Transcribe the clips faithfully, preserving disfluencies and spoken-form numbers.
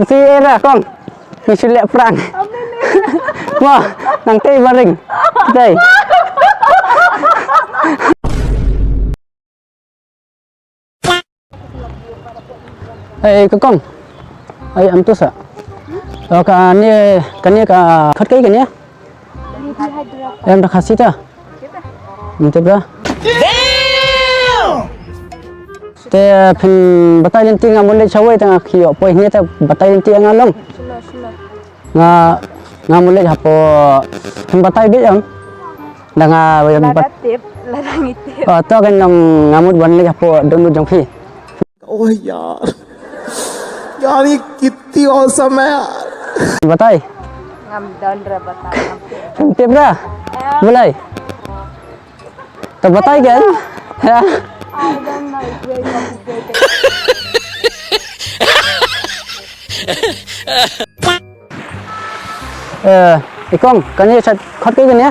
Si era kong. Ngi shu leh prank. Mo, nang tei baring. Tei. Ei, ka kong. Ei, am tu sa. Lo ka ni, ka ni ka khot kai ka ni. Em da Khasi ta. Em te bra. Te phin batai lynti nga mut leit shawei te nga khie poi hne te batai lynti nga long. Nga, nga mut leit hapo phin batai beit em. Da nga wei Lada bat. Tip, lada ngi tip. Oh, to kan nong nga mut ban leit hapo don jong phi. Oh यार, यार ये कितनी औसम है यार। Batai. Ngam don ra batai, ngam tip. Ngam tip ra. Ya. Balei? To batai kan? Ya. I don't know if they know, if they can. Eh, i kong, kane sa khot kai kane?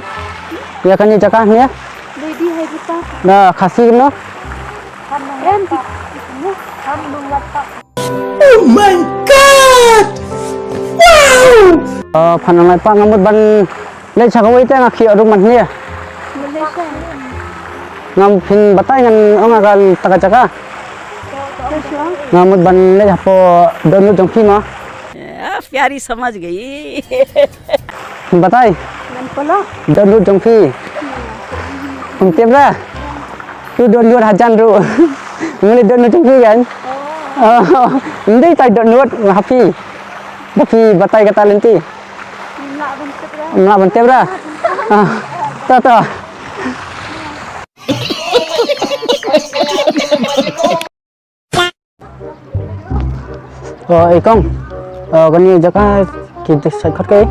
Ya kane jaka ne? Lady hai kita. Na Khasi no? Em, em, Oh my God! Wow! Eh, phan nang lai pa nga mut ban leit sha kawei te nga khie ruh man hne. Malaysia. Ngam phin batai ngan ong nga ka taka jaka. Malaysia. Nga mut ban leit hapo don jong phi ma. Ah, pyari samajh gayi. Batai. Ngan polo. Don jong phi. Ym tip ra. Tu don hajan ru. Muli don jong phi kan. Oh. Ndi tai don ha phi. Ba phi batai kata lynti. Mla ban tip ra. Ah, ta ta. Oh, i kong. Oh, kani jaka ki dek sai khot kai.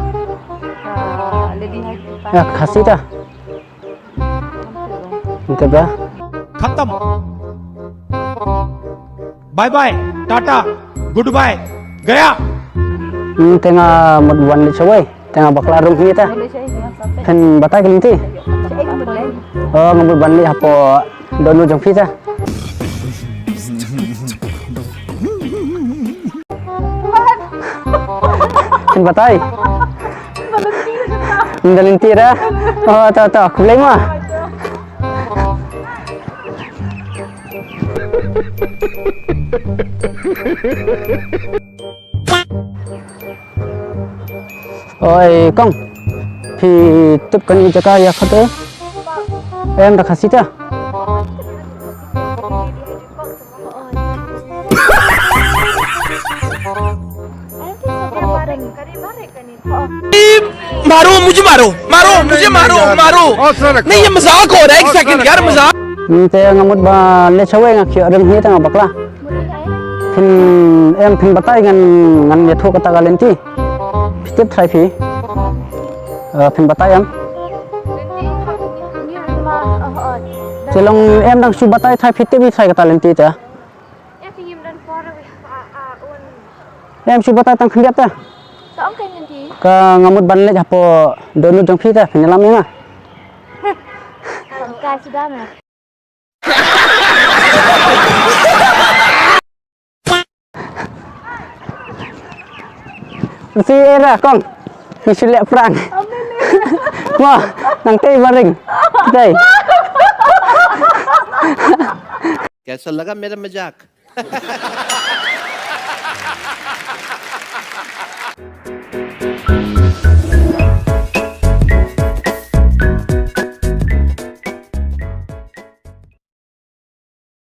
Ah, lady hai. Ya, Khasi ta. Ente ba. खत्म। Bye bye, tata, good bye, गया। Hmm, te nga mut ban leit shawei. Te nga bakla rung hi ta. Phin batai ka lynti. Oh, nga mut ban leit hapo don jong phi ta. Phin batai. Nda lynti ra. Oh, to to, khublei ma. Oi kong, phi tip kane jaka ïa khot ei? Em da Khasi ta. मारो, मुझे मारो, मारो, मुझे मारो, मारो। नहीं, ये मजाक हो रहा है, एक सेकंड यार, मजाक। Hmm, te nga mut ban leit shawei, nga khie rung hi te nga bakla. Phin, em, phin batai ngan, ngan ïathuh kata ka lynti. Phi tip trai phi. Eh, phin batai em. Te long em dang shu batai trai phi tip hi trai kata lynti te. Em shu batai tang khyndiat te. Ka nga mut ban leit hapoh dohnud jong phi te, phin ïalam ïa nga. Ka sdang eh. Si era kong. Ngi shu leh prank. Mo, nang tei baring. Tei. कैसा लगा मेरा मजाक?